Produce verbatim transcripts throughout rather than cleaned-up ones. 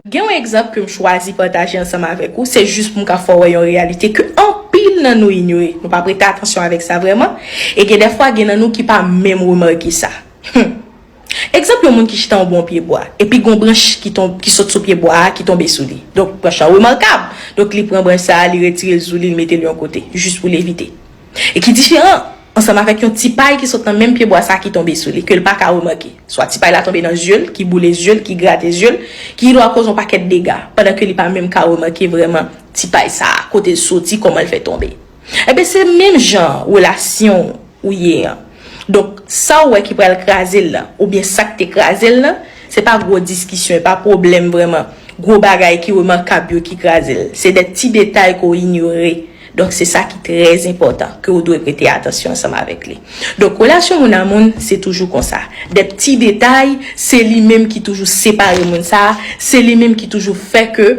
Gen yon egzanp ke m chwazi pataje ansanm avèk ou, se jis pou m ka fè w wè yon reyalite ke anpil nan nou inyore. Nou pa prete atansyon avèk sa vrèman, e gen dèfwa gen nan nou ki pa menm remake sa. Hmm. Egzanp, yon moun ki chita anba yon pye bwa, epi gon branch ki, ton, ki sot sou pye bwa a ki tonbe sou li. Donk, branch lan remakab. Donk, li pran branch sa a, li retire l sou li, li mete l yon kote, jis pou l evite. E ki diferan ansanm avèk yon ti pay ki sot nan menm pye bwa sa a ki tonbe sou li, ke l pa ka remake. Swa ti pay la tonbe nan zye l, ki boule zye l, ki grate zye l, ki gendwa koz yon pakèt dega, pandan ke li pa menm ka remake vrèman ti pay sa a, kote l soti, kòman l fè tonbe. Ebyen, se menm jan relasyon ou ye an. Donk, sa w wè ki pral kraze l lan, oubyen sa k te kraze l lan, se pa gwo diskisyon, e pa pwoblèm vrèman, gwo bagay ki remakab yo ki kraze l. Se de ti detay ke w inyore. Donk, se sa ki trè enpòtan, ke w dwe prete atansyon ansanm avèk li. Donk, relasyon moun a moun, se toujou konsa. De ti detay, se li menm ki toujou separe moun sa a, se li menm ki toujou fè ke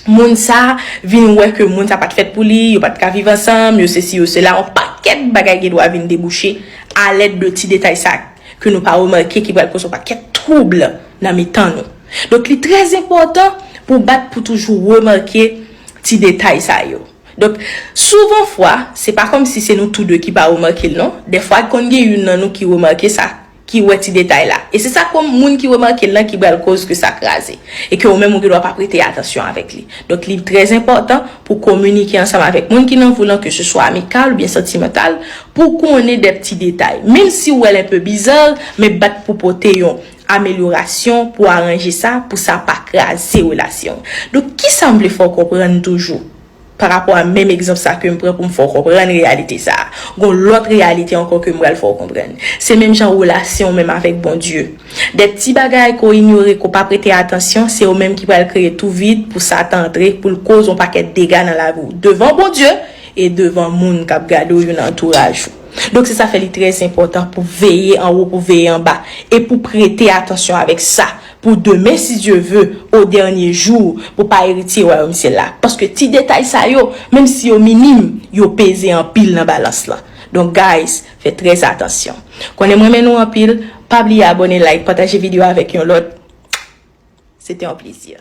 moun sa a vin wè ke moun sa pa t fèt pou li, yo pa t ka viv ansanm, yo sesi, yo sela, yon pakèt bagay gendwa vin debouche alèd de ti detay sa ke nou pa remake ki pral koz yon pakèt twoub nan mitan nou. Donk, li trè enpòtan pou w bat pou toujou remake ti detay sa yo. Donk, souvan fwa, se pa kòmsi se nou tou de ki pa remake l, non. Dèfwa, konn gen youn nan nou ki remake sa, ki wè ti detay la. E se sa kòm moun ki remake l lan ki pral koz ke sa kraze. E ke ou menm ou gendwa pa prete atansyon avèk li. Donk, li trè enpòtan pou kominike ansanm avèk moun ki nan vi w lan, ke se swa amikal oubyen santimantal, pou konnen de ti detay. Menm si w wè l enpe biza, men bat pou pote yon amelyorasyon, pou aranje sa, pou sa pa kraze relasyon. Donk, kisa m vle fè w konprann toujou? Pa rapò a menm egzanp sa ke m pran pou m fè w konprann reyalite sa a. Gon lòt reyalite ankò ke m pral fè w konprann. Se menm jan relasyon w menm avèk Bondye. De ti bagay ke w inyore, ke w pa prete atansyon, se yo menm ki pral kreye twou vid pou Satan antre, pou l koz yon pakèt dega nan lavi w. Devan Bondye e devan moun k ap gade w yo nan antouraj ou. Donk, se sa fè li trè enpòtan pou veye anwo, pou veye anba, e pou prete atansyon avèk sa. Pou demen, si Dye ve, o dènye jou, pou pa eritye wayòm syèl la. Paske ti detay sa yo, menm si yo minim, yo peze anpil nan balans lan. Donk, guys, fè trè atansyon. Konnen m renmen nou anpil, pa bliye abòne, like, pataje videyo avèk yon lòt. Se te yon plezi.